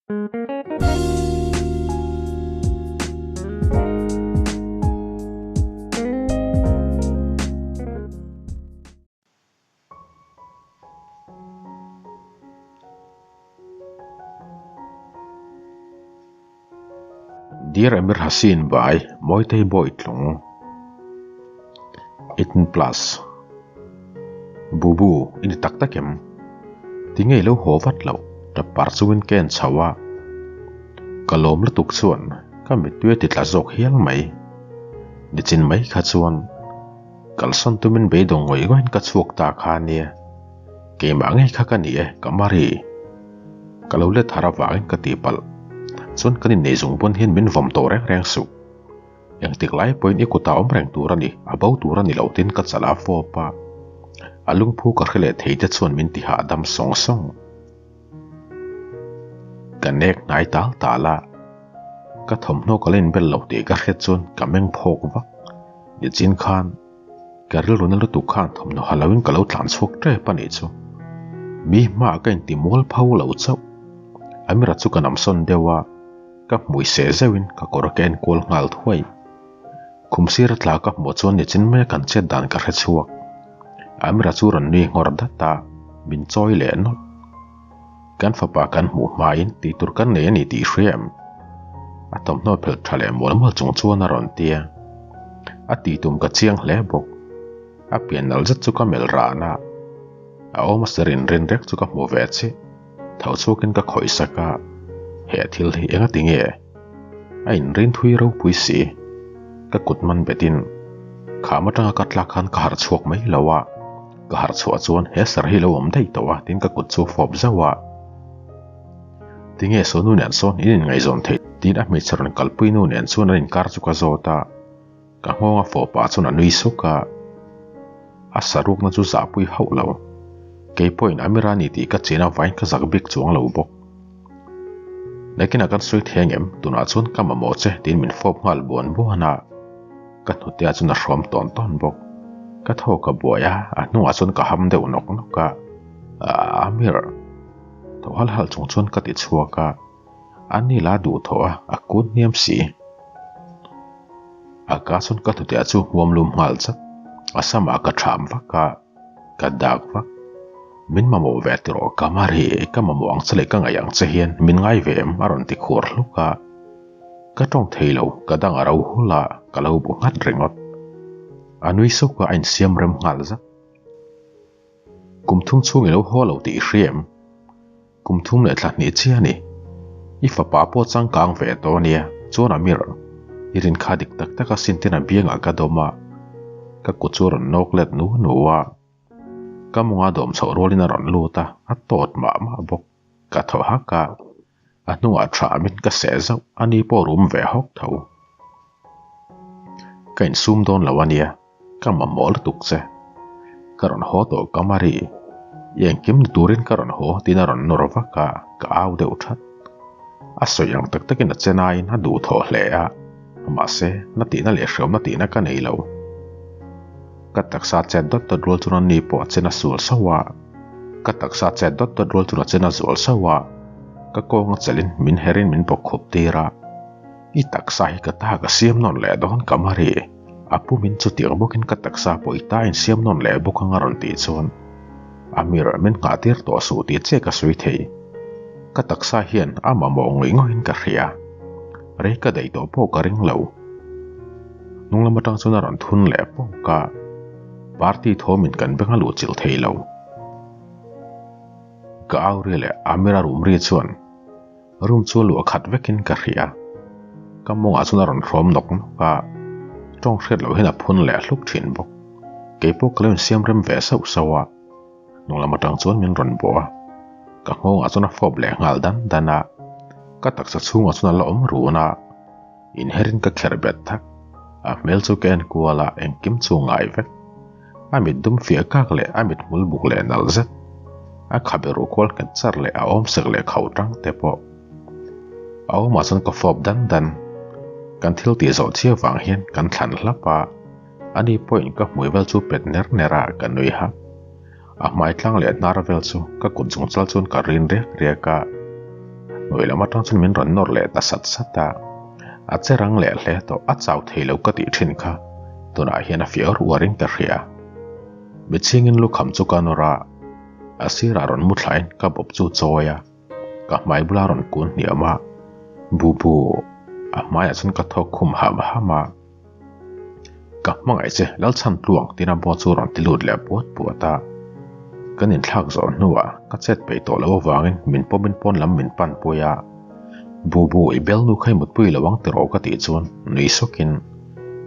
Dear Amir Hasin by Mawitei Bawitlung 18 plus Bubu i ni tak tak em? Tinge i lo haw vat loh? Tap par chungin ka en chho a, ka lawm lutuk chuan ka mittui a ti tla zawk hial mai. Nichin mai kha chuan kalsawn tumin beidawng ngawih ngawihin ka chhuak ta kha ania, keimah ngei kha ka ni e ka mari. Ka lo let har avangin ka tihpalh chuan kan innei zung pawn hian min vawm tawh reng reng suh. Engtik lai pawhin i kutah awm reng tur a ni, a bo tur a ni lo tin ka chala a fawp a. A lungphu ka hre leh thei te chuan min ti hahdam sawng sawng. Ka nek hnai tal tal a, ka thawmhnaw ka la inbel lo tih ka hriat chuan ka meng phawk vak. Nichin khan ka rilru na lutuk khan thawmhnaw ha loin ka lo tlan chhuak tep a nih chu. Mi hmaah ka inti mual pho lo chauh. Amira chu ka namsawn deuh a. Ka hmui seh zeuhin ka kawr ka en kual nghal thuai. Khum sir a tla ka hmuh chuan nichin maia kan chet dan ka hre chhuak. Amira chu rawn nui nghawr dat a, min chawi leh nawlh. Kan fapa kan hmuh hmain tih tur kan nei a ni tih hria em? A thawmhnaw phelh tha leh mual mual chung chuan a rawn ti a. A tih tum ka chiang hle bawk. A pian nalh zet chu ka melh ran a, a awm a ser inrin rek chu ka hmu ve chiah. Tho chhuakin ka khawih sak a, he thil hi enga ti nge? A inrin thui ropui si. Ka kut man betin kham atanga ka tlak khan ka harh chhuak mai lo a, ka harh chhuah chuan he sar hi lo awm daih tawh a tiin ka kut chu fawp zauh a. Tinge saw nu nen sawn in inngaihzawn theih tiin a hmeichhe rawn kalpui nu nen chuan an inkar chu ka zawt a, ka nghawng a fawh pah chuan a nui suk a. A sarukna chu zahpui hauh lo. Kei pawhin Amira ni tih ka chen avain ka zak bik chuang lo bawk. Nakinah kan sawi thei angem? Tunah chuan ka mamawh che tiin min fawp nghal buan buan a. Ka hnute ah chuan a hrawm tawn tawn bawk. Ka thaw ka buai a, a hnungah chuan ka ham deuh nawk nawk a. Amir. Thaw hal hal chung chuan ka ti chhuak a. A ni la duh thaw a, a kun hniam si. A ka chuan ka hnute ah chu huam lum nghal chat. A samah ka tham vak a, ka dak vak. Min mamawh ve tiraw Kamari, ka mamawh ang che leh ka ngaih ang che hian min ngai ve em a rawn ti khur hluk a. Ka tawng thei lo, ka dang a ro hul a, ka lo bu nghat ringawt. A nui suk a, a insiam rem nghal zat. Kum thum chhung i lo haw lo tih i hria em? Kum thum leh thla hnih chiah a ni. I fapa pawh changkang ve tawh a nia, chuan Amir, i rin kha dik tak tak a sin tin a biangah ka dawm a, ka kut chu a rawn nawk let nu nu a. Ka munga dawm chhoh rualin a rawn lut a, a tawt mah mah bawk. Ka thaw hak a, a hnungah tha amin ka seh zauh, ani pawh rum ve hawk tho. Ka insum dawn lo a nia. Ka mamawh lutuk che. Ka rawn haw tawh ka Mari. I engkim ni turin ka rawn haw tiin a rawn nawr vak a, ka au deuh that. A sawi ang tak takin a che nain a duhthawh hle a, mahse na tihna leh hreawmna tihna ka nei lo. Ka taksa chet dawt dawt rual chuan ani pawh a chen a sual sauh a, ka taksa chet dawt dawt rual chuan a chen a zual sauh a, ka kawng a chelhin min herin min bawk khup tir a. I taksa hi ka ta ka siam nawn leh dawn ka Mari. A pu min chutiang bawkin ka taksa pawh i ta insiam nawn leh bawk anga rawn tih chuan Amir min nghah tir tawh suh tih che ka sawi thei. Ka taksa hian a mamawh ngawih ngawhin ka hria. Rei ka daih tawh pawh ka ring lo. Hnung lam atang chuan a rawn thun leh pawk a, party thawmin kan beng a luh chilh thei lo. Ka au ri leh Amir a rum ri chuan Room chu a luah khat vekin ka hria. Ka mawngah chuan a rawn hrawm nawk nawk a, tawng hriat loh hian a phun leh hluk thin bawk. Kei pawh ka lo insiam rem ve sauh sauh a, hnung lam atang chuan min rawn bawh a, ka nghawngah chuan a fawp leh nghal dan dan a, ka taksa chhungah chuan a la awm run a, inherin ka kherh bet thak. A hmel chu ka en kual a, engkim chu ngai vek. A mit dum fiah kak leh a mit hmul buk leh nalh zet. A khabe ruh kual nghet char leh a awm sek leh khauh tang te pawh. A awmah chuan ka fawp dan dan. Kan thil tih zawh chiah vang hian kan thlan hlap a, ani pawhin ka hmui vel chu pet ner ner a ka nui hak. A hmai tlang leh hnar vel chu ka kut zung chal chuan ka rin riak riak a. Hnuai lam atang chuan min rawn nawr leh ta sat sat a. A che rang leh hle tawh, a chau thei lo ka tih thin kha. Tunah hian a fiah ruar in ka hria. Mitchhingin lukham chu ka nawr a, a sirah rawn mu thlain ka bawp chu chawi a, ka hmai bula rawn kun hniam a, Bu bu, a hmaiah chuan ka thawk khum ham ham a. Ka hmangaih che, Lalchhan tluang tiin a bua chu rawn ti lut leh puat puat a. Kan inthlak zawh hnuah ka chet peih tawh loh avangin min pawmin pawn lam min pan pui a. Bu bu, i belnu kha i mutpui lo ang tiraw ka tih chuan nui sawkin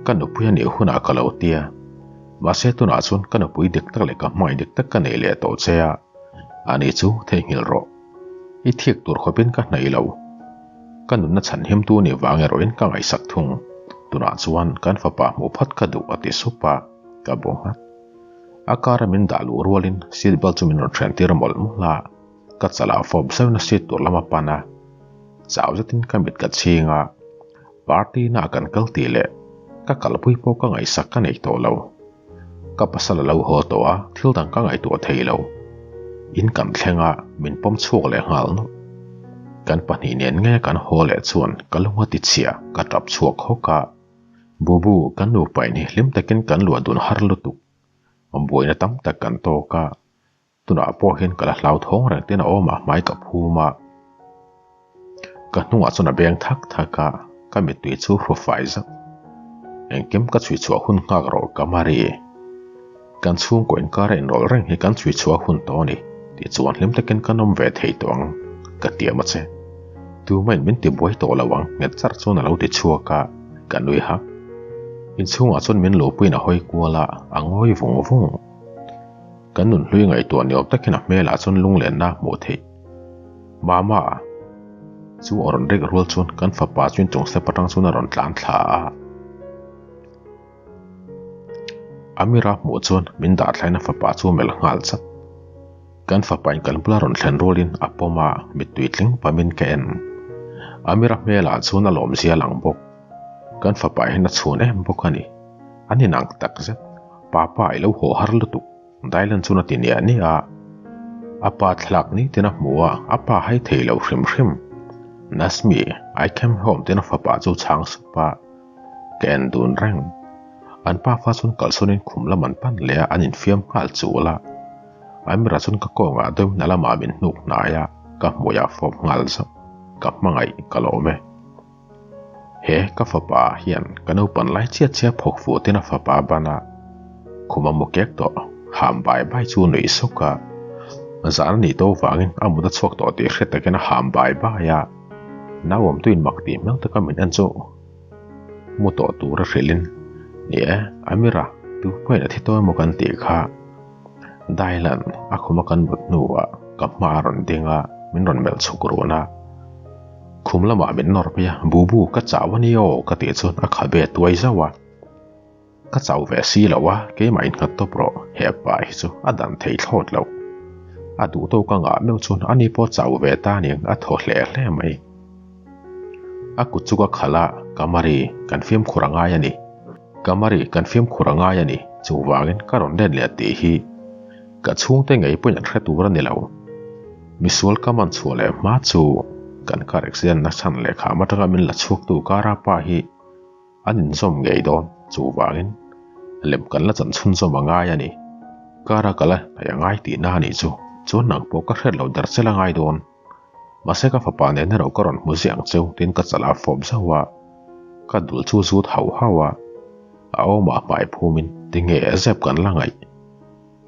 ka nupui a nih hunah ka lo tia. Mahse tunah chuan ka nupui dik tak leh ka hmangaih dik tak ka nei leh tawh che a, ani chu theihnghilh rawh. I thik tur khawpin ka hnaih lo. Ka nunna chhan himtu nih vang erawhin ka ngaihsak thung. Tunah chuan kan fapa hmuh phawt ka duh a ti sup a, ka bu nghat. A kara min dah luh rualin seat belt chu min rawn hren tir mawlh mawlh a, ka chalah fawp zeuhin a seat tur lam a pan a. Chau zetin ka mit ka chhing a, party na ah kan kal tih leh ka kalpui pawh ka ngaihsak ka nei tawh lo. Ka pasal a lo haw tawh a, thil dang ka ngaihtuah thei lo. In kan thleng a, min pawm chhuak leh nghal nawlh. Kan pahnih nen nge kan haw leh chuan ka lung a ti chhia, ka tap chhuak hawk a. Bubu, kan nupa in hi hlim takin kan luah dun har lutuk. Buaina tam tak kan tawk a, Tunah pawh hian ka la hlauthawng reng ten a awm a, hmai ka phum a. Ka hnungah chuan a beng thak thak a, ka mittui chu hru fai zauh. Engkim ka chhui chhuah hun nghak rawh ka mari. Kan chhungkaw inkara inrawlh reng hi kan chhui chhuah hun tawh a ni tih chuan hlim takin kan awm ve thei tawh ang ka tiam a che. Tumain min ti buai tawh lo ang nghet char chuan a lo ti chhuak a, ka nui hak. Inchhungah chuan min luhpuiin a hawi kual a, a ngawi vung vung. Kan nunhlui ngaihtuah ni awm takin a hmelah chuan lunglenna a hmuh theih. Mama chu a rawn rek rual chuan kan fapa chu inchung step atang chuan a rawn tlan thla a. Amira hmuh chuan min dah thlain a fapa chu a melh nghal chat. Kan fapa in kan bula rawn thlen rualin a pawm a, mittui tling pamin ka en. Amira hmelah chuan a lawmzia a lang bawk. Kan fapa hian a chhun em bawk a ni. An inang takzet. Papa i lo haw har lutuk, Dylan chuan a ti niah niah a. A pa thlalak nitin a hmu a, a pa hai thei lo hrim hrim. Nasmi, I came home tiin a fapa chu chhang sup a, ka en dun reng. An pafa chuan kalsawnin khum lam an pan leh a, an infiam nghal chul a. Amira chuan ka kawngah deuhin a lamah min hnuk hnai a, ka hmuiah fawp nghal zauh. Ka hmangaih ka lawm e. He ka fapa hian ka naupan lai chiah chiah phawk fuh tin a fapa a ban a, khum a mu kek tawh, ham bai bai chu nuih suk a, zan a nih tawh vangin a mut a chhuak tawh tih hriat takin a ham bai bai a, nauawmtuin mak tih hmel taka min en chu mu tawh tur a hrilhin, Ni e, Amira, tu pawhin a thi tawh emaw kan tih kha. Dailan a khuma kan mut hnuah ka hma a rawn ding a, min rawn melh chhuk run a. Khum lamah min nawr phei a, Bubu, ka chau a ni aw ka tih chuan a khabe tuai zauh a. Ka chau ve si lo a, keimah innghat tawp rawh, hepa hi chu a dan thei thlawt lo. A duh tawk a ngah meuh chuan ani pawh chau ve ta aniang a thaw hle hle mai. A kut chu ka khalh a, Kamari, kan fimkhur a ngai a ni. Kamari, kan fimkhur a ngai a ni, chuvangin ka rawn let leh tih hi ka chhungte ngei pawhin an hre tur a ni lo. Misual ka man chhuah leh hma chu kan car accident na chhan leh kham atanga min la chhuaktu kara pa hi an inzawm ngei dawn, chuvangin lem kan la chan chhunzawm a ngai a ni. Kara ka la hnaih a ngai tihna a nih chu, chuan nang pawh ka hriat loh der chel a ngai dawn. Mahse ka fapa nen erawh ka rawn hmu ziah ang cheu tiin ka chalah fawp zauh a, ka dul chu zut hauh hauh a, a awmah hmai phumin tinge zep kan la ngaih.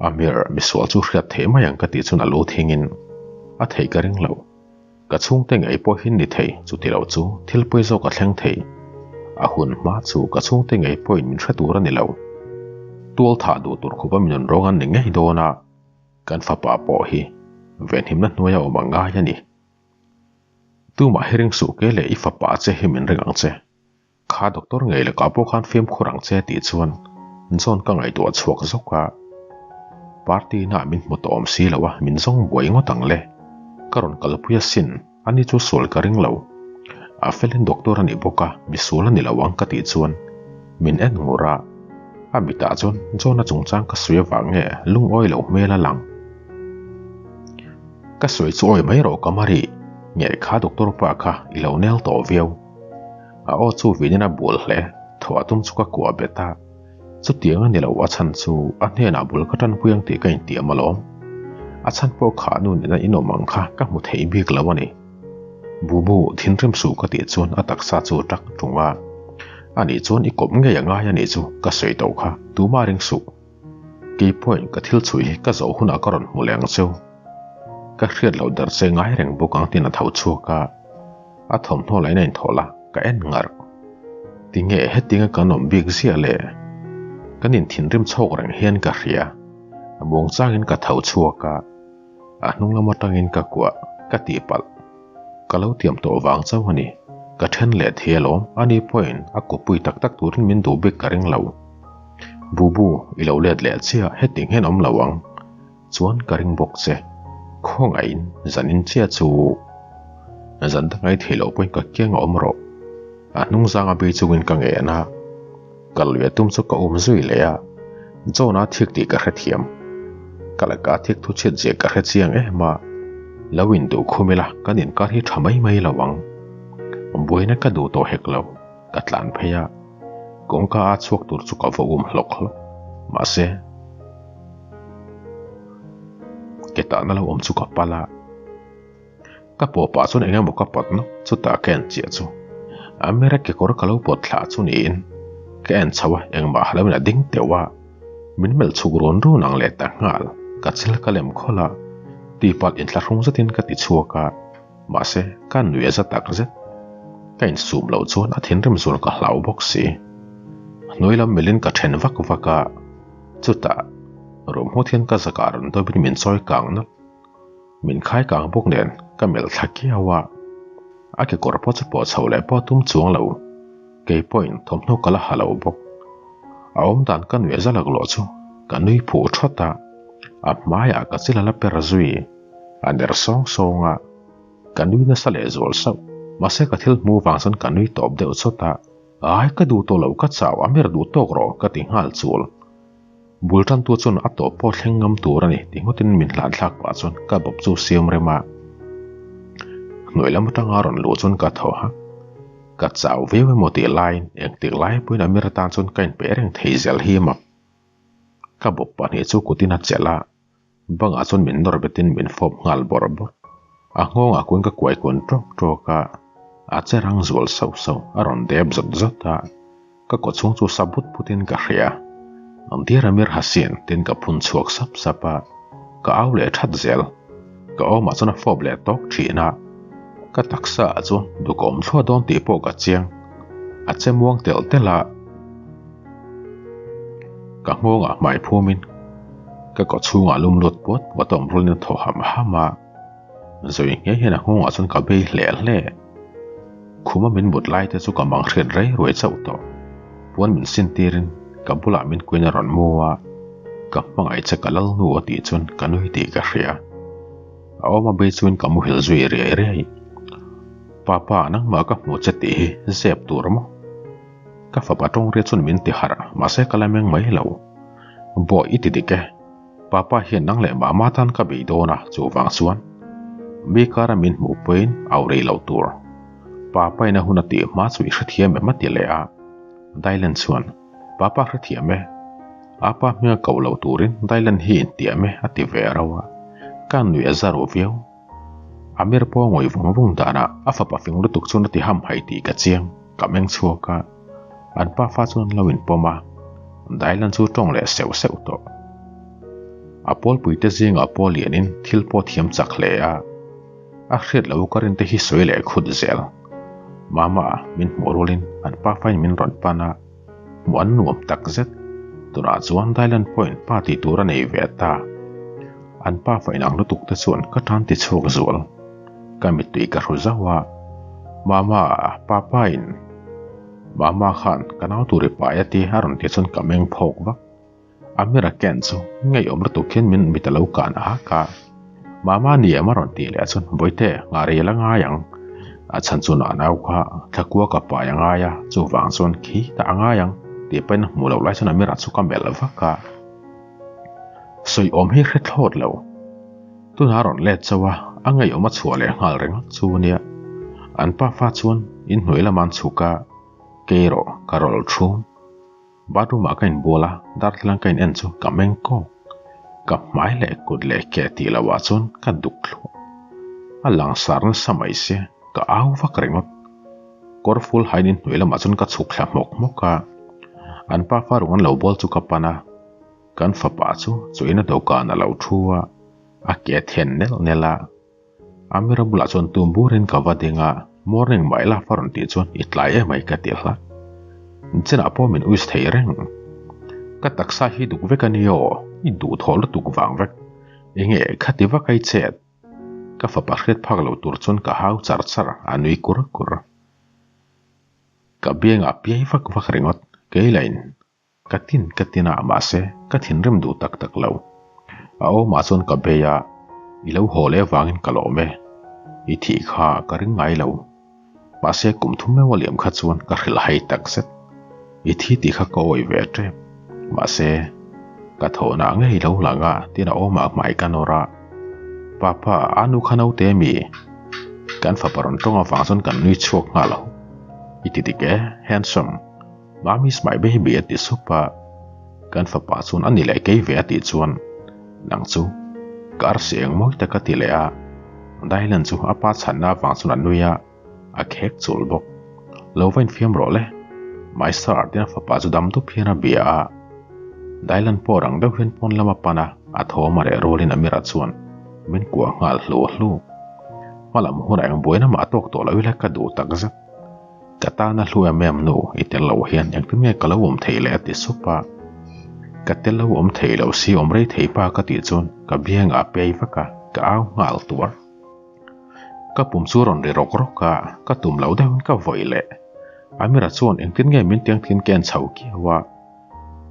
Amir, misual chu hriat theih mai ang ka tih chuan a lu thingin a theih ka ring lo. Ka chhungte ngei pawh hi ni thei, chuti lo chu thil pawi zawk a thleng thei. A hun hma chu ka chhungte ngei pawhin min hre tur a ni lo. Tual thah duh tur khupa mi nun rawng an ni ngei dawn a. Kan fapa pawh hi venhimna hnuaia awm ang ngai a ni. Tumah hi ring suh ke leh i fapa che hi min ring ang che. Kha doctor ngei lakah pawh khan fimkhur ang che tih chuan John ka ngaihtuah chhuak zawk a. Party inah min hmu tawh awm si lo a, min zawng buai ngawt ang le. Ka rawn kalpui asin, ani chu sual ka ring lo. A felin doctor a nih bawk a, misual a ni lo ang ka tih chuan min en ngur a. A mitah chuan John-a chungchang ka sawi avang nge lungawi loh hmel a lang. Ka sawi chu awi mai rawh ka mari. Nge kha doctor pa kha i lo nel tawh viau. A aw chu vinin a bul hle, thaw a tum chu ka kuah bet a. Chutiang a ni lo, a chhan chu a hnenah bul ka tanpui ang tih ka intiam alawm. A chhan pawh kha nu nena inawm ang kha ka hmu thei bik lo a ni. Bubu, thinrim suh ka tih chuan a taksa chu a tak tung a. Anih chuan i kawp ngei a ngai anih chu ka sawi tawh kha, tumah ring suh. Kei pawhin ka thil chhui hi ka zawh hunah ka rawn hmu leh ang cheu. Ka hriat loh der che ngai reng bawk ang tiin a tho chhuak a. A thawmhnaw lain a inthawlh a, ka en ngar. Tinge hetinga kan awm bik ziah le? Kan inthinrim chhawk reng hian ka hria. A muang changin ka tho chhuak a, a hnung lam atangin ka kuah ka tihpalh. Ka lo tiam tawh vang chauh a ni. Ka then leh thei alawm, ani pawhin a kuppui tak tak turin min duh bik ka ring lo. Bubu, i lo let leh chiah, heti hian awm lo ang. Chuan ka ring bawk che. Khawngaihin zanin chiah chu zan ta ngai thei loh pawhin ka kiang a awm rawh. A hnung zanga bei chungin ka ngen a, ka lui a tum chu ka um zui leh a, John-a thik tih ka hrethiam. Ka laka thik thu chhiat zia ka hre chiang em a, lo induh khum ila kan inkar hi tha mai mai lo ang. Buaina ka duh tawh hek lo, ka tlan phei a, kawngka a chhuak tur chu ka va um hlawk hlawk. Mahse. Ke tahna lo awm chu ka pal a, ka pawh pah chuan eng emaw ka pawt nawk chutah ka en chiah chu Amira kekawr ka lo pawt thlah chu niin ka en chho a, engmah ha loin a ding teuh a, min melh chhuk run run ang leh ta nghal, ka chil ka lem khawlh a, tihpalh inthlahrung zetin ka ti chhuak a, mahse ka nuih a za tak zet, ka insum loh chuan a thinrim zual ka hlau bawk si, hnuai lam melhin ka then vak vak a. Chutah, rum hmut hian ka zakah rawn dawpin min chawi kang nawlh. Min khai kang bawk nen ka melh thla kiau a. A kekawr pawh chu pawh chho leh pawh a tum chuang lo. Kei pawhin thawmhnaw ka la ha lo bawk. A awmdan ka nuih za laklawh chu ka nui phuh thawt a. A hmaiah ka chil a la per zui. A ner sawng sawng a. Ka nui nasa leh zual sauh. Mahse ka thil hmuh vang chuan ka nui tawp deuh chawt a. Ai ka duh tawh loh ka chau a mer duh tawk rawh ka ti nghal chul. Bul tantu chuan a tawp pawh thleng ngam tur a ni ti ngawtin min hlan thlak pah chuan ka bawp chu siam rem a. Hnuai lam atanga rawn luh chuan ka thaw hak. Ka chau viau emaw tih laiin engtik lai pawhin Amir atan chuan ka inpeih reng thei zel hi mak. Ka bawp pahnih chu kutin a chelh a. Bangah chuan min nawr betin min fawp nghal bawrh bawrh. A nghawngah kuan ka kuai kuan ṭawk ṭawk a, a che rang zual sauh sauh, a rawn dep zawt zawt a, ka kaw chhung chu sa but butin ka hria. Dear Amir Hasin tiin ka phun chhuak sap sap a, ka au leh ṭhat zel. Ka awmah chuan a fawp leh tawk ṭhin a, ka taksa ah chuan dukawm thluah dawn tih pawh ka chiang. A che muang telh telh a. Ka nghawngah hmai phumin ka kaw chhungah lum lut puat puat a awm rualin a thaw ham ham a, zawi nghe hian a nghawngah chuan ka bei hle hle. Khuma min mut lai te chu ka mang hriat rei ruai chauh tawh. Puan min sin tirin ka bulah min kuin a rawn mu a, ka hmangaih che ka lal hnu a tih chuan ka nui tih ka hria. A awm a bei chuan ka muhil zui riai riai. Papa nangmah ka hmuh che tih hi zep tur maw? Ka fapa tawng ria chuan min ti harh, mahse ka la meng mai lo. Bawi i ti dik e. Papa hian nang leh mama tan ka bei dawn a, chuvang chuan mi kara min hmuh pawhin au rei lo tur. Papa in a hun a tih hma chu i hrethiam em a ti leh a. Dylan chuan, Papa hrethiam e. Apa hminga koh lo turin Dylan hi intiam e a ti ve rauh a. Ka nuih a za ruh viau. Amir pawh ngawih vung vung danah a fapa fing lutuk chuan a ti hamhaih tih ka chiang, ka meng chhuak a. An pafa chuan an lo inpawm a, Dylan chu tawng leh seuh seuh tawh. A pawlpuite zingah pawh lianin thil pawh thiam chak hle a, a hriat loh ka rinte hi sawi leh khut zel. Mama, min hmuh rualin an pafain min rawn pan a, hmuh an nuam tak zet. Tunah chuan Dylan pawhin pa tih tur a nei ve ta. An pa fa inang lutuk te chuan ka tan ti chhuak zual. Ka mittui ka hru zauh a, Mama, papa in Mama khan ka nau tur i pai a ti a rawn tih chuan ka meng phawk vak. Amira Ken chu ngeiawm lutuk hian min mit a lo kan ak a. Mama ni em a rawn tih leh chuan Bawihte, nghah rei la ngai ang. A chhan chu nah nau kha thlakua ka pai a ngai a, chuvang chuan khi tah a ngai ang tih pahin a hmuh loh lai chuan Amira chu ka melh vak a. Sawi awm hi hre thlawt lo. Tunah a rawn let chauh a, a ngeiawm a chhuah leh nghal ringawt chu nia. An pafa chuan inhnuai lamah an chhuk a, kei erawh ka rawl thum. Bathroom ah ka inbual a, darthlalang ka in en chu ka meng kawk. Ka hmai leh kut leh ke tih loh ah chuan ka duk thluah. A langsar nasa mai sia, ka au vak ringawt. Kawr ful hain inhnuai lamah chuan ka chhuk thla hmawk hmawk a. An pafa rung an lo bual chu ka pan a. Kan fapa chu chuaina dawhkan a lo thu a, a ke a then nelh nelh a. Amira bulah chuan tum burin ka va ding a, Morning my love a rawn tih chuan i tlai em ai ka ti hlak. Chenah pawh min uis thei reng. Ka taksa hi duk vek a ni aw, i duhthawh lutuk vang vek. Enge khati vak ai chet? Ka fapa hriat phak lo tur chuan ka hau char char a nui kur kur. Ka biangah piai vak vak ringawt, kei lain Ka tin ka tin a, mahse, ka thinrim duh tak tak lo. A awmah chuan ka bei a, i lo haw leh avangin ka lawm e. I thih kha ka ring ngai lo. Mahse, kum thum meuh a liam kha chuan ka hrilh hai tak zet. I thi tih kha ka awih ve tep. Mahse, ka thawhna ngei lo lang a, tin a awmah hmai ka nawr a. Papa, a nu kha naute mi? Kan fapa rawn tawng avang chuan kan nui chhuak nghal huk. I ti dik e, handsome. Mami's my baby a ti sup a, kan fapa chuan a ni leh kei ve a tih chuan nang chu ka arsi eng mawi tak a ti leh a, Dylan chu a pa chhanna avang chuan a nui a, a khek chul bawk. Lo va infiam rawh le, my star tiin a fapa chu dam dup hian a bia a, Dylan pawh rang deuh hian pawn lam a pan a, a thawm a reh rualin Amira chuan min kuah nghal hlu hlu. Hmalam hunah eng buaina mah a tawk tawh lo ila ka duh takzet. Ka tana hlu em em nu, i tel loh hian engtin nge ka lo awm thei le a ti sup a. Ka tel lo awm thei lo si awm rei thei pa ka tih chuan ka biangah a pei vak a, ka au nghal tuar. Ka pum chu rawn ri rawk rawk a, ka tum lo deuhin ka vawi leh. Amira chuan engtin nge min tiang thin ken chho kiau a.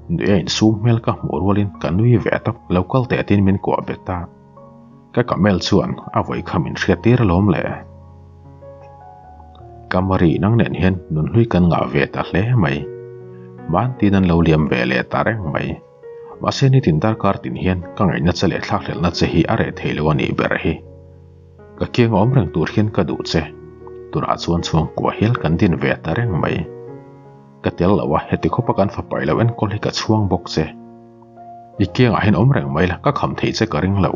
Nui a insum hmel ka hmuh rualin ka nui ve tawp, lo kal teh tiin min kuah bet a. Ka camel chuan a vawi kha min hriat tir alawm le. Kamari nang nen hian nunhlui kan ngah ve ta hle mai. Bantin an lo liam ve leh ta reng mai. Mahse nitin darkar tin hian ka ngaihna che leh thlakhlelhna che hi a reh thei lo a nih ber hi. Ka kiang awm reng tur hian ka duh che. Tunah chuan chhungkua hial kan din ve ta reng mai. Ka tel lo a, heti khawpa kan fapa i lo enkawl hi ka chhuang bawk che. I kiangah hian awm reng mai la, ka kham theih che ka ring lo.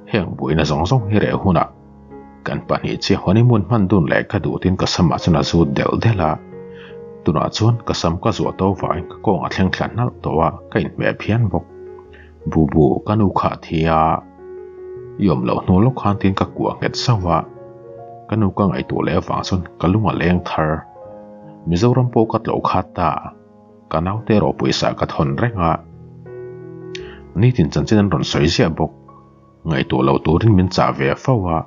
Heng buaina zawng zawng hi reh hunah kan pahnih chiah honeymoon hman dun leh ka duh tin ka samah chuan a zut delh delh a. Tunah chuan ka sam ka zuah to vangin ka kawng a thleng thla hnalh tawh a, ka inhmeh phian bawk. Bubu, ka nu kha a thi a, i awm loh hnu lawk khan tin ka kuah nghet sauh a. Ka nu ka ngaihtuah leh avang chuan ka lung a leng thar. Mizoram pawh ka tlawh khat ta. Ka naute erawh pawisa ka thawn reng a. Nitin chanchin an rawn sawi ziah bawk. Ngaihtuah loh turin min chah ve fo a,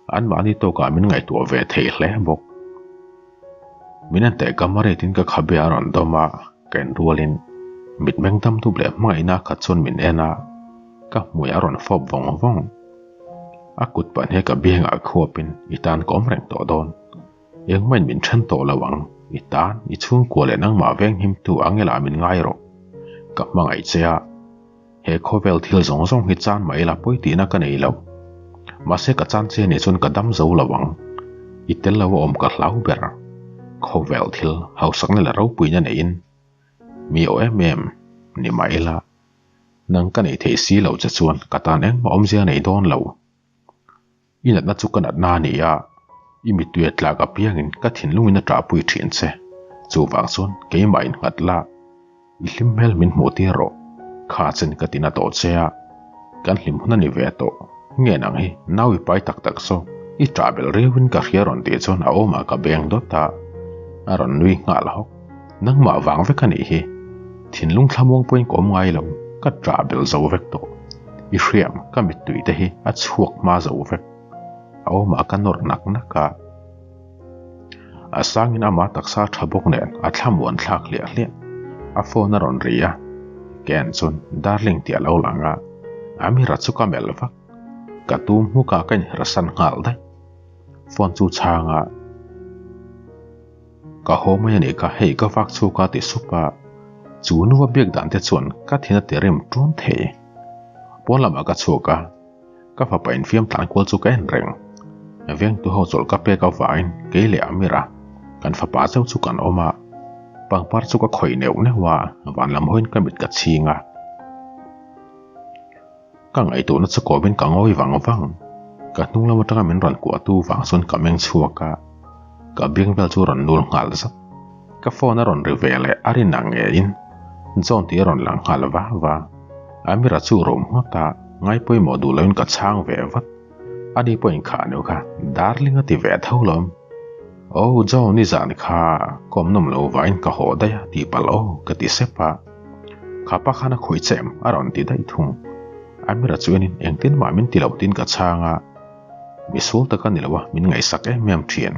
anmahni tawkah min ngaihtuah ve thei hle bawk. Min en teh ka maretin ka khabe a rawn dawm a, ka en rualin mitmeng dam dup leh hmangaihna khat chuan min en a, ka hmui a rawn fawp vawng vawng. A kut pahnih ka biangah khuapin i tan ka awm reng tawh dawn. Engmahin min then tawh lo ang, i tan, i chhungkua leh nangmah venghimtu Angela min ngai rawh. Ka hmangaih che a, he khawvel thil zawng zawng hi chan mah ila pawi tihna ka nei lo. Mahse ka chan che nih chuan ka dam zo lo ang. I tel lo a awm ka hlau ber. Khawvel thil hausakna leh ropuina neiin mi aw em em ni mah ila, nang ka neih theih si loh che chuan ka tan engmah awmzia nei dawn lo. I natna chu ka natna a ni a, i mittui a tlak apiangin ka thinlungin a ṭahpui ṭhin che. Chuvang chuan keimah innghat la, i hlim hmel min hmuh tir rawh. Kha chen ka tina tawh che a, kan hlim hun a ni ve tawh. Nge nang hi nau i pai tak tak saw, i ṭah belh riauin ka hria rawn tih chuan a awmah ka beng dawt a, a rawn nui nghal hawk. Nangmah vang vek a nih hi. Thinlung thlamuang pawhin ka awm ngai lo, ka ṭah belh zo vek tawh. I hriam, ka mittui te hi a chhuak hma zo vek. A awmah ka nawr nak nak a. A sangin ama taksa a ṭha bawk nen a thlamuan thlak hliah hliah. A phone a rawn ri a, Ken chuan darling tih a lo lang a, Amira chu ka melh vak. Ka tum hmukah ka inhersan nghal daih. Phone chu chhang a. Ka haw mai a nih kha, hei ka vak chhuk a ti sup a, chu nuva biak dan te chuan ka thin a ti rim ṭun thei. Pawn lamah ka chhuak a, Ka fapa infiam tlan kual chu ka en reng. Vengtu ho chawlh ka pek avangin kei leh Amira kan fapa chauh chu kan awm a. Pangpar chu ka khawih neuh neuh a, van lam hawiin ka mit ka chhing a. Ka ngaihtuahna chu kawmin ka ngawi vang vang. Ka hnung lam atanga min rawn kuahtu vang chuan ka meng chhuak a, ka biang vel chu rawn nul nghal zat. Ka phone a rawn ri ve leh a rin ang ngeiin John tih a rawn lang nghal va va. Amira chu rum ngawt a, ngaipawimawh duh loin ka chhang ve vat. Ani pawhin kha nu kha darling a ti ve tho lawm. Oh John nizan kha kawm nawm lo vain ka haw daih a tih palh aw ka ti sep a. Kha pa khan a khawi che em a rawn ti daih thung. Amira chu enin engtin mah min ti lo tiin ka chhang a. Misual tak a ni lo a min ngaihsak em em thin.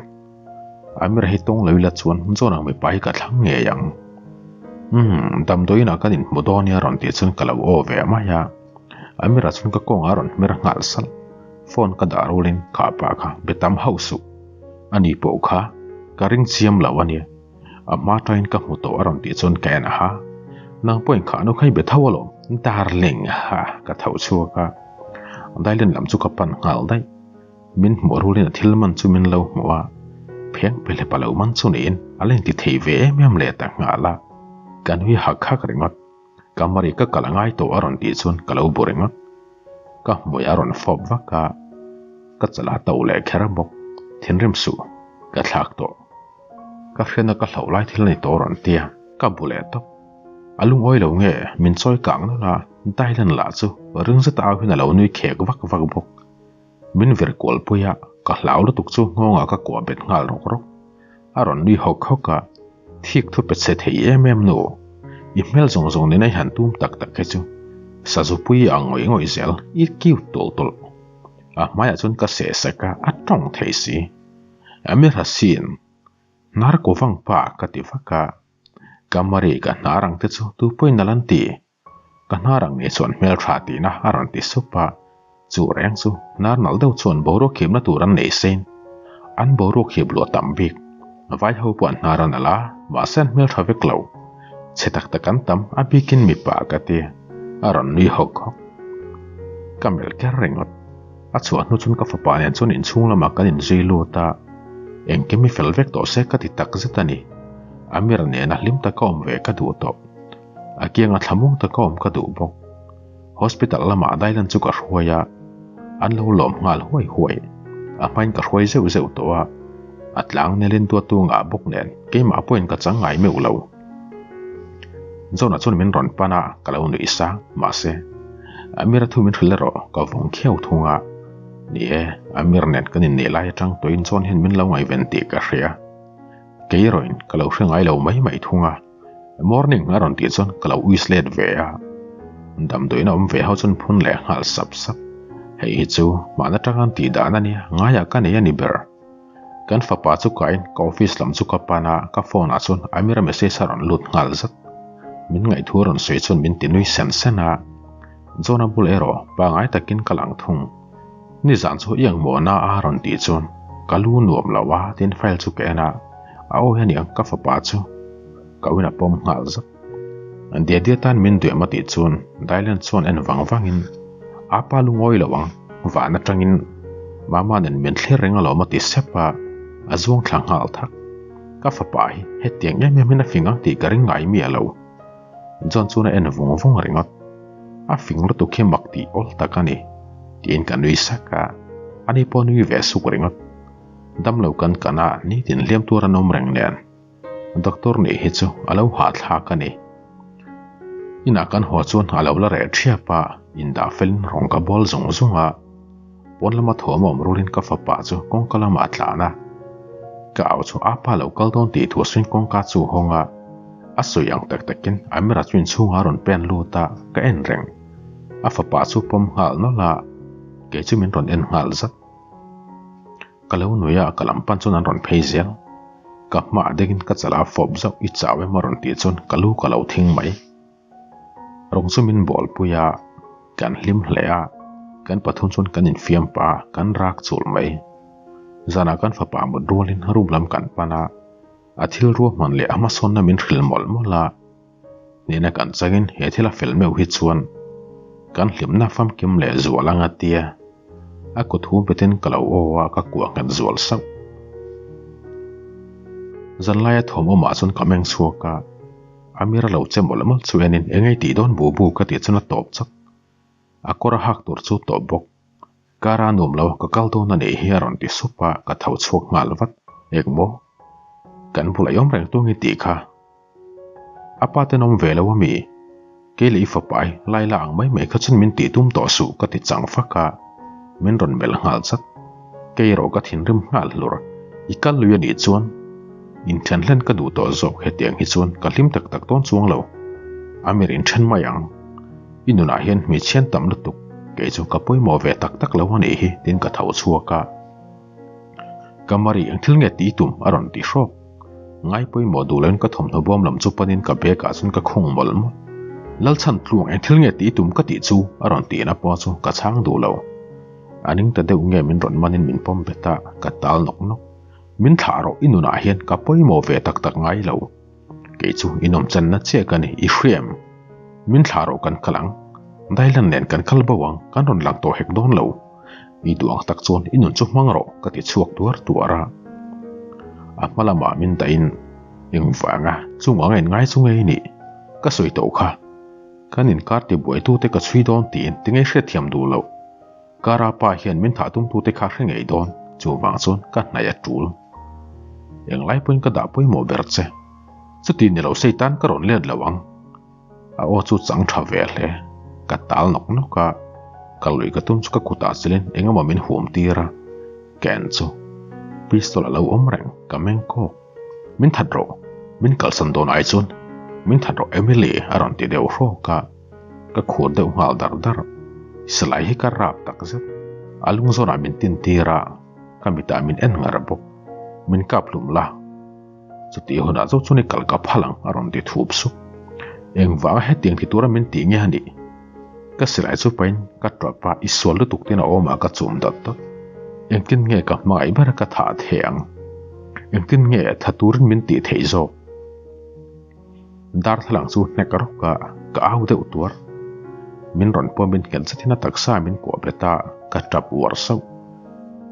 Amira hi tawng lo ila chuan John ang mipa hi ka thlang ngei ang. Umm damdawiin ah kan inhmu dawn nia a rawn tih chuan ka lo aw ve mai a. Amira chuan ka kawngah a rawn hmer nghal salh. Phone ka dah rulin kha pa kha be tam hauh suh. Ani pawh kha ka ring chiam lo a nia. A hma tain ka hmu tawh a rawn tih chuan ka en aha. Nang pawhin kha nu kha i be tho alawm. Darling ha ka tho chhuak a. Dailen lam chu ka pan nghal daih. Min hmuh rulin a thil man chu min lo hmuh a. Pheng pe hlepa lo man chu niin a la inti thei ve em em leh ta nghal a. Ka nui hak hak ringawt. Kamari ka kal a ngai tawh a rawn tih chuan ka lo bu ringawt. Ka hmui a rawn fawp vak a, ka chala to leh kher bawk. Thinrim suh, ka thlak tawh. Ka hriatna ka hlauh lai thil a ni tawh a rawn ti a, ka bu leh tawp. A lungawi lo nge min chawi kang nawlh a, Dylan lah chu ring zeta au hian a lo nui khek vak vak bawk. Min vir kual pui a, ka hlau lutuk chu nghawngah ka kuah bet nghal rawk rawk. A rawn nui hawk hawk a, Thik thu pe chhe thei em em nu, i hmel zawng zawng nena i han tum tak tak hi chu sazu pui ang ngawih ngawih zel, i cute tawlh tawlh. A hmaiah chuan ka seh sek a, a tawng thei si. Amir Hasin, hnar ko vang pa ka ti vak a, Kamari ka hnar ang te chu tu pawhin a lan ti. Ka hnar ang nih chuan hmeltha tihna a rawn ti sup a, chu reng chu hnar nalh deuh chuan boruak hipna tur an nei sein. An boruak hip luah tam bik. Vai ho pawh an hnar a nalh a, mahse an hmeltha vek lo. Chhe tak tak an tam, a bikin mipa ka ti. A rawn nui hawk hawk. Ka melh ker ringawt. A chhuah hnu chuan ka fapa nen chuan inchhung lamah kan inzui lut a, engkim i fel vek tawh se ka ti takzet a ni. Amir nena hlim taka awm ve ka duh tawh. A kianga thlamung taka awm ka duh bawk. Hospital lamah Dylan chu ka hruai a, an lo lawm nghal huai huai. A hmain ka hruai zeuh zeuh tawh a, a tlang nelin duattu ngah bawk nen keimah pawhin ka chang ngai meuh lo. John-a chuan min rawn pan a, ka lo nuih sang, mahse, Amir-a thu min hrilh erawh ka vawng khiau thung a. Ni e, Amir nen kan inneih lai atang tawhin John hian min lo ngaihven tih ka hria. Kei erawhin ka lo hre ngai lo mai mai thung a. Morning a rawn tih chuan ka lo wish let ve a, damdawiin a awm ve ho chuan phun leh nghal sap sap. Hei hi chu hmana tanga an tih dan a nia, ngaiah ka nei a ni ber. Kan fapa chu kaiin ka office lam chu ka pan a, ka phone ah chuan Amira message a rawn lut nghal zat. Min ngaihthu a rawn sawi chuan min ti nui sen sen a, John-a bul erawh pangai takin ka lang thung. Nizan chu i engmawhna a rawn tih chuan ka lu nuam lo a tin file chu ka en a, a aw hian i ang ka fapa chu ka win a pawm nghal zat. Dia dia tan min duem a tih chuan Dylan chuan en vang vangin a pa lu ngawi lo ang van atangin Mama nen min thlir reng alawm a ti sep a, a zuang thla nghal thak. Ka fapa hi hetiang em em hian a fing ang tih ka ring ngai miah lo. John chuan a en vung vung ringawt. A fing lutuk hi mak tih awl tak a ni, tiin ka nui sak a, ani pawh nui ve suk ringawt. Damlo kan kan a, nitin hliam tur an awm reng nen. Doctor nih hi chu a lo hahthlak a ni. Inah kan haw chuan a lo la reh thiap a, indah felin rawng ka bawl zung zung a. Pawn lama thuam a awm rulin ka fapa chu kawngka lamah a tlan a. Ka au chu a pa lo kal dawn tih thu a sawiin kawngka chu a hawng a. A sawi ang tak takin Amira chu inchhungah a rawn pen lut a, ka en reng. A fapa chu pawm nghal nawlh a, kei chu min rawn en nghal zat. Ka lo nui a, ka lam pan chuan an rawn phei zel. Ka hmaah dengin ka chala fawp zauh i chau em a rawn tih chuan ka lu ka lo thing mai. Rawng chu min bawl pui a, kan hlim hle a, kan pathum chuan kan infiam pah a, kan rak chul mai. Zanah kan fapa mut rualin room lam kan pan a, a thil ruahman leh a hmasawnna min hrilh mawlh mawlh a. Hnehna kan changin he thil a fel meuh hi chuan kan hlimna famkim leh zual anga tia. A kut hum petin ka lo aw a, ka kuah nghet zual sauh. Zanlaia thawm awmah chuan ka meng chhuak a, Amir a lo che mawlh mawlh chu enin eng ei tih dawn bu bu ka tih chuan a tawp chak. A kawr a hak tur chu tawp bawk. Kar a nuam lo, ka kal dawn a nih hi a rawn ti sup a, ka tho chhuak nghal vat. Engmaw? Kan bulah i awm reng tung i tih kha. A pa ten awm ve lo a mi? Kei leh i fapai, Laila ang mai mai kha chuan min tih tum tawh suh ka ti chang fak a, min rawn melh nghal chat. Kei erawh ka thinrim nghal hlur. I kal lui a nih chuan inthen hlen ka duh tawh zawk hetiang hi chuan ka hlim tak tak dawn chuang lo. Amir inthen mai ang. I nunah hian hmeichhian tam lutuk, kei chu ka pawimawh ve tak tak lo a nih hi tiin ka tho chhuak a. Kamari eng thil nge tih i tum? a rawn ti hrawk. Ngai pawimawh duh loin ka thawmhnaw bawm lam chu panin ka bag ah chuan ka khung mawlh mawlh. Lalchhan tluang eng thil nge tih i tum ka tih chu? a rawn tihna pawh chu ka chhang duh lo. A ning ta deuh nge min rawn manin min pawm bet a, ka tal nawk nawk. Min thlah rawh i nunah hian ka pawimawh ve tak tak ngai lo. Kei chu i nawmchanna chiah ka ni, i hria em? Min thlah rawh kan kal ang. Dailan nen kan kal bo ang, kan rawn lang tawh hek dawn lo. I duh ang tak chuan i nun chu hmang rawh ka ti chhuak tuar tuar a. A hma lamah min dahin engvanga chung anga in ngai chu ngei nih ka sawi tawh kha. Kan inkar tibuaitute ka chhui dawn tiin tinge hriatthiam duh loh. Kara pa hian min thah tumtute kha hre ngei dawn, chuvang chuan ka hnaih a tul. Englai pawhin ka dah pawimawh ber che. Chuti ni lo Satan ka rawn let lo ang. A aw chu chang tha ve hle. Ka tal nawk nawk a, ka lui ka tum chu ka kutah chilin eng emaw min hum tir a, ken chu pistol a lo awm reng, ka meng kawk. Min that rawh, min kalsan dawn ai chuan min that rawh Emily a rawn ti deuh hrawk a, ka khur deuh nghal dar dar. Silai hi ka rap tak zet. A lung zawnah min tin tir a, ka mitah min en ngar bawk. Min kap hlum la. Chutih hunah zo chuan i kal ka phal ang a rawn ti thup sup. Engvanga hetiang ti tura min tih nge a nih? Ka silai chu pahin ka tawp a, i sual lutuk tin a awmah ka chum dawt dawt. Engtin nge ka hmangaih ber ka thah thei ang? Engtin nge tha turin min tih theih zawk? Darthlalang chu hnek rawk a, ka au deuh tuar. Min rawn pawmin nghet zetin a taksa min kuah bet a, ka tap uar sauh.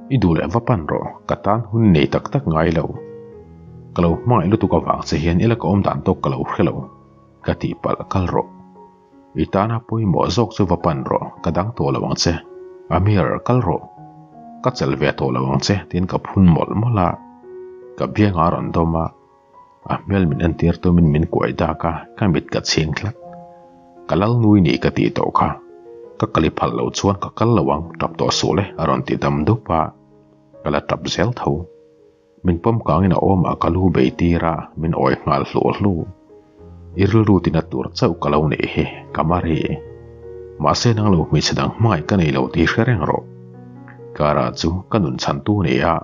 I duh leh va pan rawh, ka tan hun nei tak tak ngai lo. Ka lo hmangaih lutuk avang che hian ila ka awm dan tawk ka lo hre lo, ka tihpalh kal rawh. I tana pawimawh zawk chu va pan rawh, ka dang tawh lo ang che. Amir, kal rawh. Ka chelh ve tawh lo ang che, tiin ka phun mawlh mawlh a. Ka biang a rawn dawm a. A hmel min entir tumin min kuai dak a, ka mit ka chhing tlat. Ka lal nui ni ka tih tawh kha. Ka kali phal loh chuan ka kal lo ang, tap tawh suh le, a rawn ti dam dup a. Ka la tap zel tho. Min pawm kangin a awmah ka lu bei tir a, min awi nghal hluah hlu. I rilru tina tur chauh ka lo neih hi, ka mari. Mahse nang lo hmeichhe dang hmangaih ka nei lo tih hre reng rawh. Kara chu ka nun chhantu a ni a.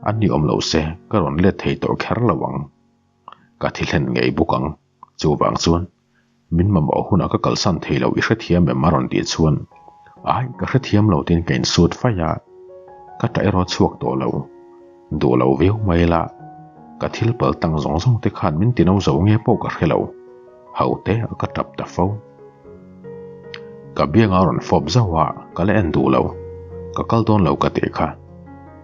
A ni awm lo se ka rawn let thei tawh kher lo ang. Ka thi hlen ngei bawk ang. Chuvang chuan min mamawh hunah ka kalsan thei lo i hrethiam em a rawn tih chuan ai ka hrethiam lo tiin ka insut faih a, ka ṭah erawh chhuak tawh lo. Duh lo viau mai la, ka thil pal tang zawng zawng te khan min tino zo nge pawh ka hre lo. Ho te a ka ṭap ta fo. Ka bianga rawn fawp zauh a, ka la en duh lo. Ka kal dawn lo ka tih kha.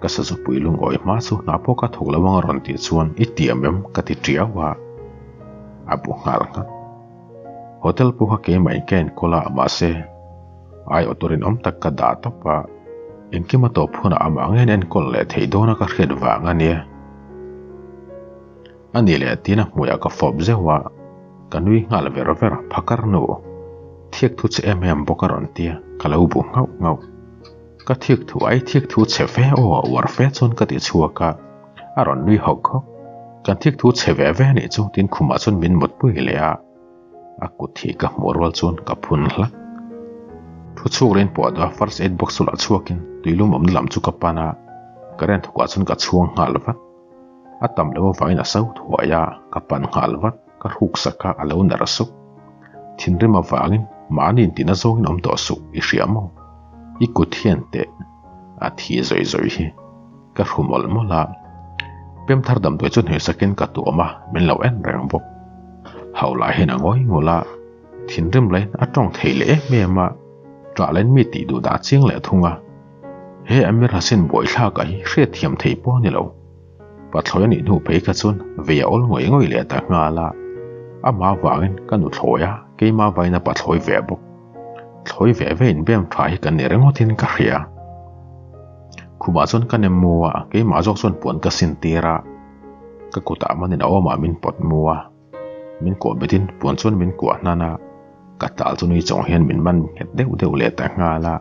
Ka sazupui lungawi hma chu hna pawh ka thawk lo ang a rawn tih chuan i tiam em ka ti tiau a. A bu nghal nghat. Hotel pawh kha keimah in ka enkawl a, mahse ai awh turin awm tak ka dah tawp a. Engkim a tawp hunah amah angin enkawl leh theih dawn a ka hriat vang a nia. A ni leh tiin a hmuiah ka fawp zeuh a, ka nui nghal ver ver, phakar nu. Thiak thu che em em bawk a rawn ti a, ka lo bu nghauh nghauh. Ka thiak thu ai thiak thu chhe ve aw a uar fe chuan ka ti chhuak a, a rawn nui hawk hawk. Kan thiak thu chhe ve ve anih chu tiin khumah chuan min mutpui leh a, a kut hi ka hmuh rual chuan ka phun hlak. Thu chhuk leh in pawh dawh a first aid box chu lah chhuakin tuilum awmna lam chu ka pan a, current thawkah chuan ka chhuang nghal vat. A tam loh avangin a so thuai a, ka pan nghal vat, ka hruk sak a, a lo ner suk. Thinrim avangin mahni intina zawngin awm tawh suh, i hria maw? I kut hian teh a thi zawih zawih hi. Ka hru mawlh mawlh a, pem thar damdawi chu hnuai sakin ka tuam a, min lo en reng bawk. Haulah hian a ngawi ngul a, thinrim lain a tawng thei leh em em a, ṭah lain mi tih duh dah chiang leh thung a. He Amir Hasin buaithlak ah hi hriatthiam thei pawh a ni lo. Pathlawi a nih hnu phei kha chuan vei a awl ngawih ngawih leh ta nghal a. Amah vangin ka nu thlawi a, keimah vain a pathlawi ve bawk. Thlawi ve ve in bem tha hi kan ni ringawtin ka hria. Khumah chuan ka nem mu a, keimah zawk chuan puan ka sin tir a. Ka kutah manin a awmah min pawt mu a. Min kuah betin puan chuan min kuah hnan a, ka tal chu nui chawng hian min man nghet deuh deuh leh ta nghal a.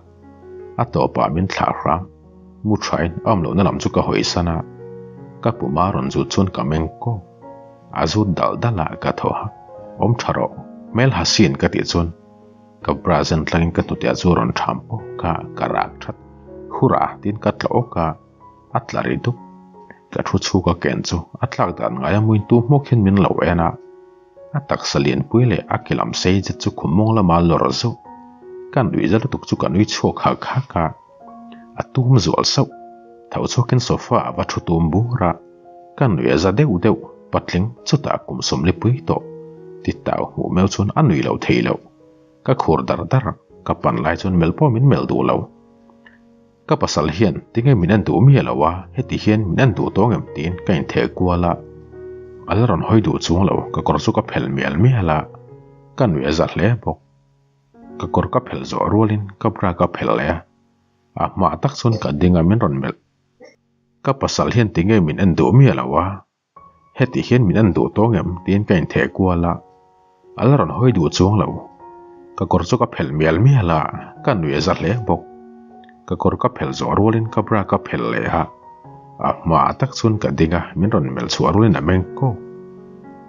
A tawpah min thlah hram. Mu thain a awm lohna lam chu ka hawi san a, ka puma rawn zut chuan ka meng kawk. A zut dal dal a ka thaw hak. Awm tha rawh, hmel ha sin ka tih chuan ka bra zen tlangin ka hnute ah chu rawn tham pawk a, ka rak that. Hurah tiin ka tla awk a, a tla ri dup. Ka thu chhuk a ken chu a tlak dan ngai a muintu hmawk hian min lo en a. A taksa lianpui leh a ke lam sei zet chu khum mawng lama lawr zauh. Ka nui za lutuk chu ka nui chhuak hak hak a. A tum zual sauh. Tho chhuakin sofa a va thu tum bur a. Ka nui a za deuh deuh, patling chutah kum sawmlipui tawh ti tau hmuh meuh chuan a nui lo thei lo. Ka khur dar dar, ka pan lai chuan mel pawh min melh duh lo. Ka pasal hian tinge min en duh miah lo a, heti hian min en duh tawng em tiin ka intheh kual a. A la rawn hawi duh chung lo, ka kawr chu ka phelh mial mial a, ka nuih a za hle bawk. Ka kawr ka phelh zawh rualin ka bra ka phelh leh a, a hmaah tak chuan ka ding a min rawn melh. Ka pasal hian tinge min en duh miah lo a, Heti hian min en duh tawng em? tiin ka intheh kual a, a la rawn hawi duh chuang lo. Ka kawr chu ka phelh mial mial a, ka nuih a za hle bawk. Ka kawr ka phelh zawh rualin ka bra ka phelh leh a, a hmaah tak chuan ka ding a, min rawn melh chhuah rualin a meng kawk.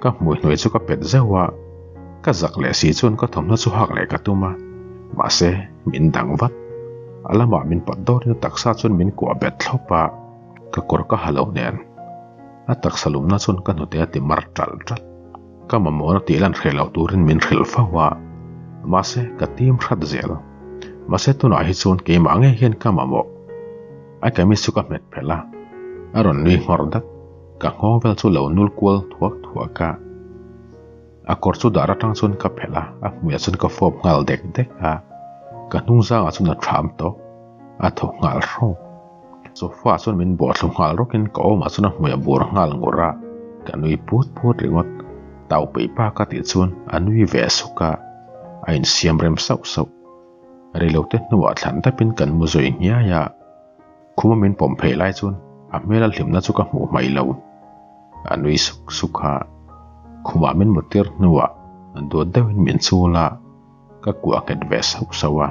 Ka hmui hnuai chu ka pet zeuh a, ka zak leh si chuan ka thawmhnaw chu hak leh ka tum a, mahse min dang vat. A lamah min pawt dawrin a taksa chuan min kuah bet thlawp a. Ka kawr ka ha lo nen. A taksa lumna chuan ka hnute a ti mar ṭalh ṭalh. Ka mamawhna tih lan hreh loh turin min hrilh fo a, mahse ka tim hrat zel. Mahse tunah hi chuan keimah ngei hian ka mamawh. A kamis chu ka hmet phelh a, a rawn nui nghawr dat. Ka nghawng vel chu lo nul kual thuak thuak a. A kawr chu dar atang chuan ka phelh a, a hmuiah chuan ka fawp nghal dek dek a. Ka hnung zangah chuan a ṭham tawp, a thaw nghal hrawk. Sofa chuan min bawh thlu nghal rawkin ka awmah chuan a hmui a bur nghal ngur a, ka nui put put ringawt. Tau peih pa ka tih chuan a nui ve suk a, a insiam rem sauh sauh. Reilote hnuah thlan dapin kan mu zui nghiai a, khuma min pawm phei lai chuan a hmela hlimna chu ka hmuh hmaih lo. A nui suk suk a, khumah min muttir hnuah duat deuhin min chul a, ka kuah nghet ve sauh sauh a.